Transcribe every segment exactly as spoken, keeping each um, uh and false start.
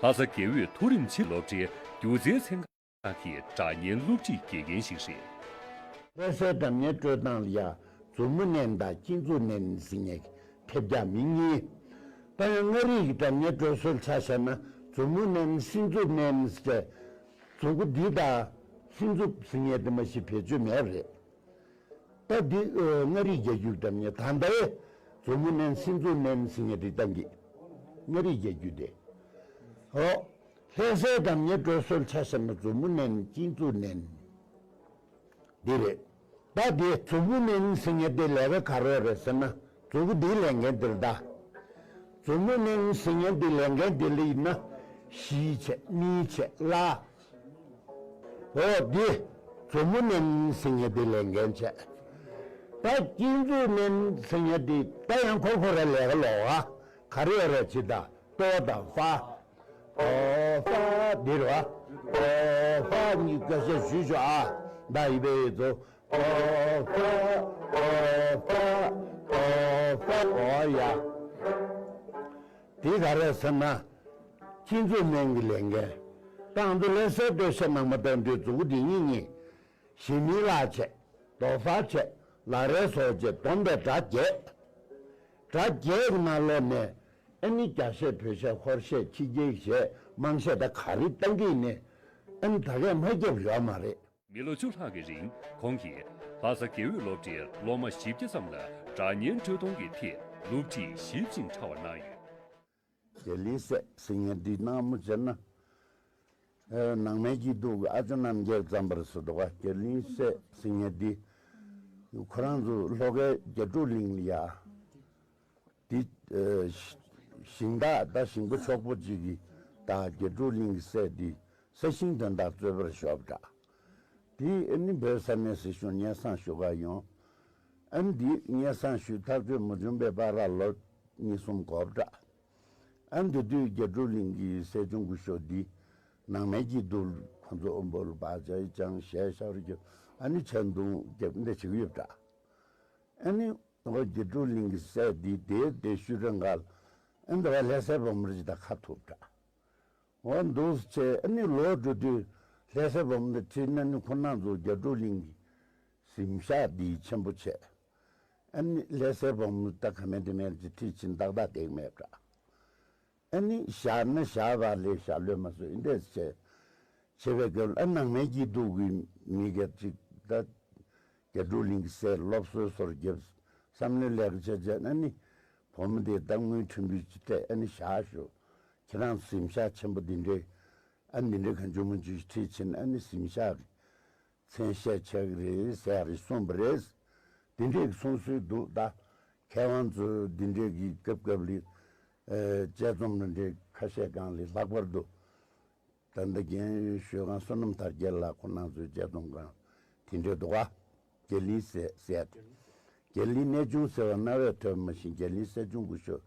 ལྷ་ས་དགེ་འོས་མཐོ་རིམ་ཆེད་སློབ་གྲྭའི་སྒྱུ་རྩལ་ཚན་ཁག་གི་སྒྲ་སྙན་སློབ་ཁྲིད་དགེ་རྒན་ཞིག་རེད། ལྷ་སའི་སྒྲ་སྙན་དཀྲོལ་སྟངས་ལ་ཡང་མཛུབ་མོ་མནན་དང་སྤྱི་མཛུབ་མནན་ཟེར་མཁན་ཐེབས་རྒྱག་མི་གཉིས། ད་ཡང་མངའ་རིས་ཀྱི་སྒྲ་སྙན་དཀྲོལ་སྲོལ་ཆ་བཞག་ན་མཛུབ་མོ་མནན་སྤྱི་མཛུབ་མནན་ཟེར། མཛུ་གུ་འདི་དང་སྤྱི་མཛུབ་ཟེར་མཁན་དེ་མ་གཞི་བེད་སྤྱོད་མེད་པ་རེད། ད་འདི་ཨ་མངའ་རིས་རྒྱལ་རྒྱུད་ཀྱི་སྒྲ་སྙན་ད་ལྟའི་མཛུབ་མོ་མནན་སྤྱི་མཛུབ་མནན་ཟེར་མཁན་དེ་བཏང་གི། མངའ་རིས་རྒྱལ་རྒྱུད་དེ། ཨོ། ལྷ་སའི་སྒྲ་སྙན་དཀྲོལ་སྲོལ་ཆ་བཞག་ན་མཛུབ་མོ་མནན་སྤྱི་མཛུབ་མནན། འདི་རེད། ད་འདི་མཛུབ་མོ་མནན་ཟེར་མཁན་དེ་ལས་ཀ་ག་རེ་རེད་ཟེར་ན། མཛུ་གུ་འདིའི་ལས་འགན་འདི་རེད་ད། མཛུབ་མོ་མནན་ཟེར་མཁན་དེ་ལས་འགན་འདི་ལ་ཡིན་ན། བཞི་བྱས་གཉིས་བྱས་ལ། འོ་འདི། མཛུབ་མོ་མནན་ཟེར་མཁན་དེ་ལས་འགན་བྱས། ད་སྤྱི་མཛུབ་མནན་ཟེར་མཁན་དེ་ད་ཡང་ཁོ་ཁོ་རང་ལས་ཀ་ལོག་ཨ། ག་རེ་ཡོད་རེད་ཅི་ད། ཏོ་དང་ཧྥ། ཏོ་ཧྥ་འདི་རེད་བ། ཏོ་ཧྥ་གཉིས་ཀ་ཤ་ཞུས་ཤོག་ཨ། ད་ཡི་བེ་ཡི་ཙོ། ཏོ་ཧྥ། ཏོ་ཧྥ། ཏོ་ཧྥ། ཨོ་ཡ། དེ་ག་རེ་ཟེར་ན། སྤྱི་མཛུབ་མནན་གྱི་ལས་འགན། ད་ང་ཚོ་ལྷ་སའི་སྟོད་གཞས་ནང་མ་བཏང་དུས་མཛུ་གུ་འདི་གཉིས་གཉིས། ཞི་མི་ལ་བྱས། རྡོ་ཧྥ་བྱས། ལ་རེ་སོགས་བྱས་བསྡོམས་པས་སྒྲ་བརྒྱད། སྒྲ་བརྒྱད་ཀྱི་ནང་ལོགས་ནས་ཨ་ནི་རྒྱ་གཞས་བོད་གཞས་ཧོར་གཞས་ཕྱི་རྒྱལ་གཞས་དམངས་གཞས་ད་ག་རེ་བཏང་གི་ཡིན་ནའི་ཨ་ནི་ད་གས་མ་བརྒྱབ་ཡོད་མ་རེད། མི་ལོ་བཅུ་ལྷག་གི་རིང་ཁོང་གིས་ལྷ་ས་དགེ་འོས་སློབ་གྲྭའི་སློབ་མ་བཞི་བརྒྱ་ཙམ་ལ་སྒྲ་སྙན་དཀྲོལ་གཏོང་གི་ཐད་སློབ་ཁྲིད་ཞིབ་ཅིང་ཕྲ་བ་གནང་ཡོད། རྒྱ་གླིང་སྲས་ཟེར་མཁན་འདི་སྣང་མོ་བྱས་ན། ཨ་ནང་མའི་སྐྱིད་སྡུག་གི་ཨ་ཅོ་རྣམ་རྒྱལ་བརྩམས་པ་རེད་ཟེར་འདུག་ག་རྒྱ་གླིང་སྲས་ཟེར་མཁན་འདི། ཁོ་རང་ཚོ་ལྷོ་ཁའི་རྒྱ་ཕྲུག་གླིང་ལ་ཡ། འདི། ཨ་ཞིང་བདག་ད་ཞིང་པ་ཕྱུག་པོ་གཅིག་གིས་ད་རྒྱ་ཕྲུག་གླིང་གི་སྲས་འདི་ས་ཞིང་དོན་དག་རྩོད་པར་ཤོག་འདྲ། དེ་ཨ་ནི་བོད་ས་གནས་སྲིད་གཞུང་སྙན་སེང་ཞུ་ག་ཡོང་། ཨ་ནི་འདི་སྙན་སེང་ཞུས་ཐག་གཅོད་མ་བྱུང་པའི་བར་ལ་ལོ་གཉིས་གསུམ་འགོར་འདྲ། ཨ་ནི་དེ་དུས་རྒྱ་ཕྲུག་གླིང་གི་སྲས་ཆུང་སྐུ་ཞབས་འདི་ནང་མའི་སྐྱིད་སྡུག་ཁོ་ཚོ་ཨོམ་བོ་ལ་བག་ཆགས་ཅང་ཞལ་ཤར་རྒྱབ་ཨ་ནི་ཆང་འཐུང་རྒྱབ་འདི་བྱེད་ཀྱི་ཡོད་འདྲ། ཨ་ནི། ཨོ་རྒྱ་ཕྲུག་གླིང་གི་སྲས་འདི་དེའི་དེ་ཤུལ་རིང་ག་ལ་ཨ་འདི་བ་ལྷ་སའི་བུ་མོ་རེ་ཅིག་དང་ཁ་ཐུག་འདྲ། འོ་འདུག་སེ་བྱས་ཨ་ནི་ལོ་འགྲོ་དུས་ལྷ་སའི་བུ་མོ་དང་ཁྲིད་ན་ནི་ཁོ་རང་ཚོ་རྒྱ་ཕྲུག་གླིང་གི་གཟིམ་ཤག་འདི་ཆེན་པོ་བྱས། ཨ་ནི་ལྷ་སའི་བུ་མོ་ད་ག་མེད་དེ་མེད་ཅིག་ཁྲིད་ཕྱིན་ཏག་ཏག་བསྡད་མེད་འདྲ། ཨ་ནི་བཞག་ན་བཞག་པ་ལས་བཞག་ལོས་མ་བཟོད་འདི་འདྲས་བྱས། བྱས་པའི་སྐབས་ལ་ཨ་ནང་མའི་སྐྱིད་སྡུག་གི་མི་སྒེར་གཅིག་ད་རྒྱ་ཕྲུག་གླིང་གི་སྲས་སློབ་གསོའི་སོར་བརྒྱབ། བསམ་བློའི་ལས་ཀ་བྱས་བྱས་ཨ་ནི་བུ་མོ་དེ་ད་དངུལ་ཕྲན་བུ་ཅིག་སྤྲད་ཨ་ནི་བཞག་ཞུ། ཁྱེད་རང་གཟིམ་ཤག་ཆེན་པོ་འདི་འདྲས་ཨ་འདི་འདྲས་གང་བྱུང་མང་བྱུང་ཁྲིད་ཕྱིན་ཨ་ནི་གཟིམ་ཤག་གི་མཚན་ཤས་ཆགས་ཀྱི་རེད་ཟེར་ཡ་རེད་གསུངས་པ་རེད། དེ་འདྲས་ཀྱི་གསུང་སྲོལ་འདུག་ད་མཁས་དབང་ཚོས་འདི་འདྲས་ཀྱི་སྐབས་སྐབས་ལ་ཨེ་དཔྱད་རྩོམ་འདི་འདྲས་ཁ་ཤས་སྒང་ལ་ལྷག་པར་དུ་ད་ལྟ་རྒན་ཞོལ་ཁང་བསོད་ནམས་དར་རྒྱས་ལགས་ཁོང་རྣམ་ཚོའི་དཔྱད་རྩོམ་སྒང་དེ་འདྲས་འདུག་ག་རྒྱ་གླིང་ཟེར་ཟེར་ཏེ། རྒྱ་གླིང་གནས་ཆུང་ཟེར་བ་རྣ་བས་ཐོས་མ་ཤེས་རྒྱ་གླིང་སྲས་ཆུང་སྐུ་ཞབས་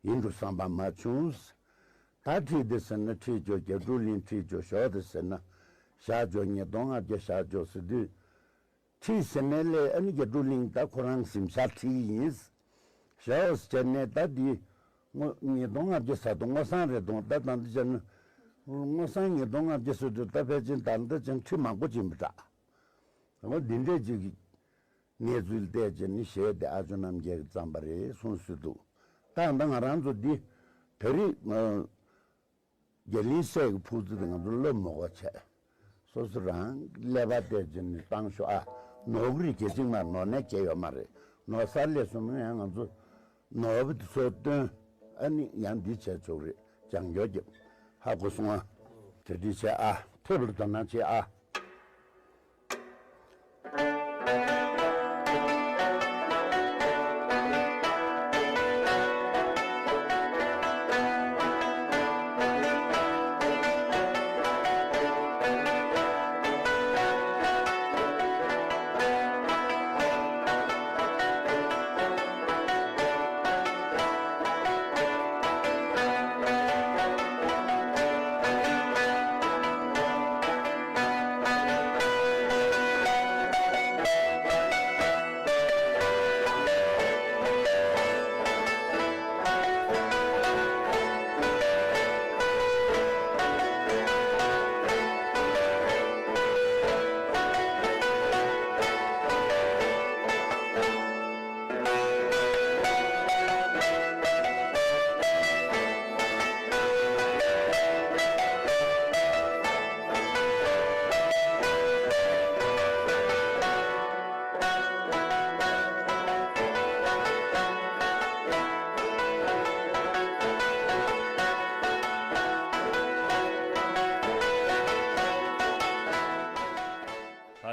ཡིན་འགྲོ་བསམ་པ་མ་བྱུང་། ད་ཁྲིད་དེ་ཟེར་ན་ཁྲིད་འཇོག་རྒྱ་ཕྲུག་གླིང་ཁྲིད་འཇོག་ཞོག་དེ་ཟེར་ན་བཞག་འཇོག་ཉིས་སྟོང་ལྔ་བརྒྱ་བཞག་འཇོག་ཟེར་དུས། ཁྲིད་ཟེར་ནས་ལས་ཨ་ནི་རྒྱ་ཕྲུག་གླིང་ད་ཁོ་རང་གཟིམ་ཤག་ཁྲིད་ཀྱི་ཡིན། བཞག་ཟེར་ནས་ད་འདི་སྔོ་ཉིས་སྟོང་ལྔ་བརྒྱ་ཟེར་དུས་སྔོ་སང་རེད་དང་ད་ད་འདི་བྱས་ན་སྔོ་སང་ཉིས་སྟོང་ལྔ་བརྒྱ་ཟེར་དུས་ད་ཕལ་ཆེར་ད་ལྟ་ཅང་ཁྲིད་མང་པོ་ཕྱིན་པ་འདྲ། འོ་འདི་འདྲས་ཅིག་གི་གནས་ཚུལ་བལྟས་བྱས་ནི་གཞས་དེ་ཨ་ཅོ་རྣམ་རྒྱལ་གྱིས་བརྩམས་པ་རེད་གསུངས་སྲོལ་འདུག་ད་ད་ང་རང་ཚོ་འདི་བོད་རིགས་རྒྱ་གླིང་སྲས་ཀྱི་ཕུག་རྩི་དེ་ང་ཚོ་སློབ་མོ་ག་བྱས། སོ་སོ་རང་ཀླད་པ་བལྟས་བྱས་ནི་བཏང་ཤོག་ཨ། ནོར་གི་རེད་གལ་ཆེན་མ་ནོར་ནས་སྐྱེ་ཡོད་མ་རེད། ནོར་སར་ལས་སོང་ན་ཡང་ང་ཚོ་ནོར་བུ་དེ་ཚོ་བཏོན། ཨ་ནི་ཡང་འདི་བྱས་ཆོག་རེད་བྱང་ཆོག་རྒྱབ། ཧ་གོ་སོང་ཨ། གྲ་སྒྲིག་བྱས་ཨ། ཐེབས་ལ་དོ་སྣང་བྱས་ཨ།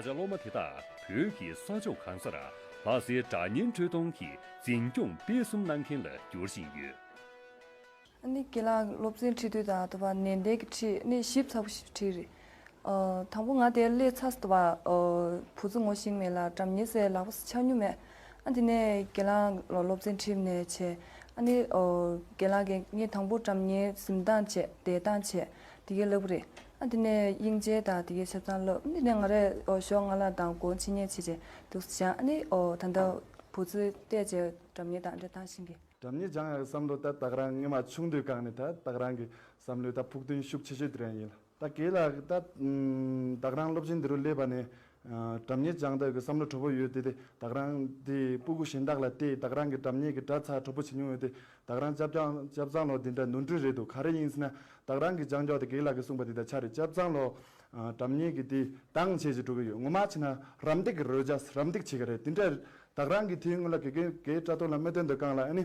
སློབ་མ་དེ་དག་བོད་ཀྱི་ས་ཕྱོགས་གང་སར་ལྷ་སའི་སྒྲ་སྙན་འཁྲབ་སྟོན་གྱི་འཛིན་སྐྱོང་སྤེལ་གསུམ་གནང་མཁན་ལ་འགྱུར་བཞིན་ཡོད། ཨ་ནི་རྒན་ལགས་སློབ་ཚན་ཁྲིད་དུས་དང་དུ་བ་ནན་ཏན་གྱིས་ཁྲིད། ཨ་ནི་ཞིབ་ཚགས་པོ་ཞིག་ཁྲིད་རེད། ཨ་དང་པོ་ང་དེར་སླེབས་ཚར་དུ་བ་ཨ་བུ་ཚོ་ངོ་ཤེས་མེད་ལ་སྒྲ་སྙན་ཟེར་ལག་པ་འཆང་མྱོང་མེད། ཨ་དེ་ནས་རྒན་ལགས་ལ་སློབ་ཚན་ཁྲིད་ནས་བྱས། ཨ་ནི་ཨ་རྒན་ལགས་ཀྱིས་ངས་དང་པོ་སྒྲ་སྙན་འཛིན་སྟངས་བྱས་བསྡད་སྟངས་བྱས་དེ་གའི་ལབ་རེད། ཨ་དེ་ནས་དབྱིན་ཇིའི་དང་དེ་གའི་ཆབ་གསང་ལབ། ཨ་དེ་ནས་ང་རས་ཨ་ཞོགས་སྔ་ལ་དང་དགོང་ཕྱི་ཉལ་བྱས་བྱས་འདུག་སེ་བྱས། ཨ་ནི་ཨ་ད་ལྟ་བུ་ཚོ་བལྟས་བྱས་སྒྲ་སྙན་དང་འདྲ་བཏང་ཤེས་ཀྱི། སྒྲ་སྙན་སྦྱང་ཡག་གི་བསམ་བློ་ད་ད་ག་རང་སྔོན་མ་ཆུང་དུས་སྒང་ནས་ད་ད་ག་རང་གི་བསམ་བློའི་ད་ཕུགས་འདུན་ཤུགས་ཆེ་ཤོས་དེ་རང་ཡིན་ལ། ད་རྒན་ལགས་ད་ཨམ་ད་ག་རང་སློབ་ཆེན་འདི་རུ་སླེབས་པ་ནས་ཨ་སྒྲ་སྙན་སྦྱང་ཐབས་ཀྱི་བསམ་བློ་དྲོ་པོ་ཡོད་དེ། དེ་ད་ག་རང་དེ་སྤུ་གུ་གཞན་དག་ལ་བལྟས། ད་ག་རང་གི་སྒྲ་སྙན་གྱི་སྒྲ་ཚ་དྲོ་པོ་བྱེད་མྱོང་ཡོད་དེ། ད་ག་རང་སྐྱབས་ཀྱང་སྐྱབས་ཚང་ལོ་འདི་འདྲ་ནོར་འཁྲུལ་རེད་འདུག་ག་རེ་ཡིན་ཟེར་ན། ད་ག་རང་གི་སྦྱང་ཕྱོགས་དེ་རྒན་ལགས་ཀྱིས་གསུངས་པ་དེ་ད་ཆ་རེད། སྐྱབས་ཚང་ལོ་ཨ་སྒྲ་སྙན་གྱི་དེ་དྭངས་ཆེ་ཞིག་འགྲོ་གི་ཡོད། ངོ་མ་བྱས་ན་རམ་འདེགས་ཀྱི་རོལ་ཆ་རམ་འདེགས་བྱེད་ཀྱི་རེད། དེ་འདྲ་ད་ག་རང་གི་དེའི་སྔོན་ལ་དགེ་རྒན་དགེ་བཀྲ་ཐོག་ལ་སྨོན་འདུན་དུ་བསྐང་ལ། ཨ་ནི་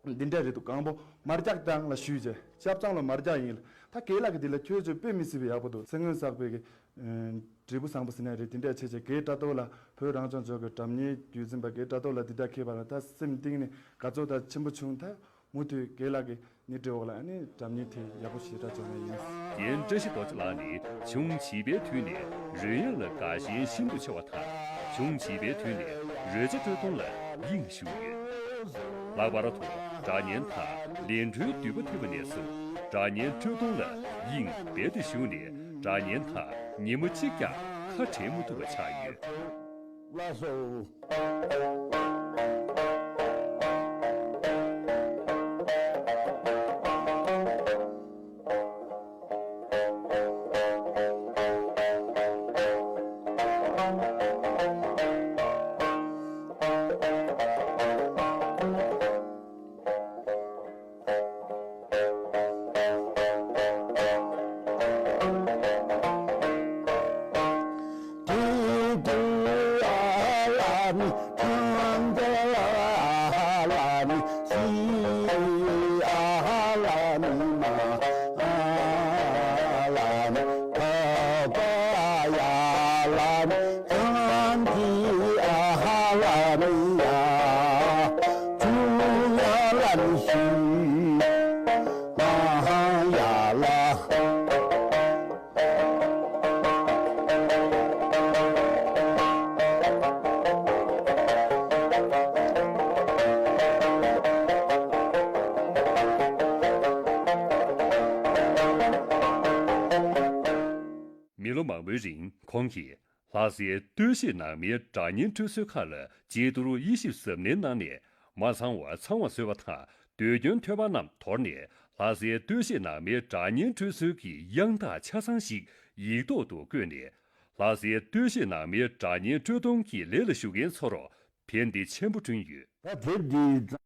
འདི་འདྲ་རེད་འདུག་གང་པོ་མར་རྒྱག་དང་ལ་ཞུས་བྱས། སྐྱབས་ཚང་ལོ་མར་རྒྱག་ཡིན་ལ། ད་རྒན་ལགས་ཀྱིས་འདི་ལ་ཁྱོད་ཚོས་དཔེ་མི་སྲིད་པའི་ཡག་པོ་འདུག་མཚན་སྔོན་བསགས་པའི་གི་ཨ་འབྲས་བུ་བཟང་པོ་ཟེར་ན་རེད། དེ་འདྲ་བྱས་བྱས་དགེ་བཀྲ་ཐོག་ལ་བོད་རང་སྐྱོང་ལྗོངས་ཀྱི་སྒྲ་སྙན་རྒྱུན་འཛིན་པ་དགེ་བཀྲ་ཐོག་ལ་འདི་འདྲ་ཁེལ་བ་ལ་ད་སེམས་གཏིང་ནས་དགའ་ཚོར་ད་ཆེན་པོ་བྱུང་། ད་མུ་མཐུད་རྒན་ལགས་ཀྱི་སྣེ་ཁྲིད་འོག་ལ་ཨ་ནི་སྒྲ་སྙན་དེ་ཡག་པོ་ཞེ་དྲག་སྦྱོང་ཡ་ཡིན། རྒན་བཀྲ་ཤིས་རྡོ་རྗེ་ལགས་ནི་ཆུང་བྱིས་པའི་དུས་ནས་རོལ་དབྱངས་ལ་དགའ་ཞེན་ཤིན་ཏུ་ཆེ་བ་དང་། ཆུང་བྱིས་པའི་དུས་ནས་རོལ་ཆ་དཀྲོལ་གཏོང་ལ་དབྱིངས་ཞུགས་ཡོད། ལྷག་པར་དུ་སྒྲ་སྙན་དང་ལས་འཕྲོའི་མདུད་པ་འཐེན་པ་ནས་བཟུང་སྒྲ་སྙན་དཀྲོལ་གཏོང་ལ་དབྱིངས་རྦད་དེ་ཞུགས་ནས་སྒྲ་སྙན་དང་ཉིན་མོ་གཅིག་ཀྱང་ཁ་བྲལ་མི་ཐུབ་པ་ཆགས་ཡོད། ལགས་སོ། མི་ལོ་མང་པོའི་རིང་ཁོང་གིས་ལྷ་སའི་སྟོད་གཞས་ནང་མའི་སྒྲ་སྙན་ཁྲོད་གསོལ་ཁ་ལ་ཅིའི་ཏུ་རུ་དབྱེ་ཞིབ་གཟབ་ནན་གནང་ནས། མ་ཚང་བ་ཚང་བ་བཟོས་པ་དང་། ཟློས་སྐྱོན་ཐོན་པ་རྣམས་དོར་ནས། ལྷ་སའི་སྟོད་གཞས་ནང་མའི་སྒྲ་སྙན་ཁྲོད་གསོལ་གྱི་དབྱངས་རྟགས་ཆ་ཚང་ཞིག་ཡིག་ཐོག་ཏུ་བཀོད་ནས། ལྷ་སའི་སྟོད་གཞས་ནང་མའི་སྒྲ་སྙན་དཀྲོལ་གཏོང་གི་ལས་ལ་ཞུགས་མཁན་ཚོར་ཕན་བདེ་ཆེན་པོ་བསྐྲུན་ཡོད། ད་དེབ་འདི་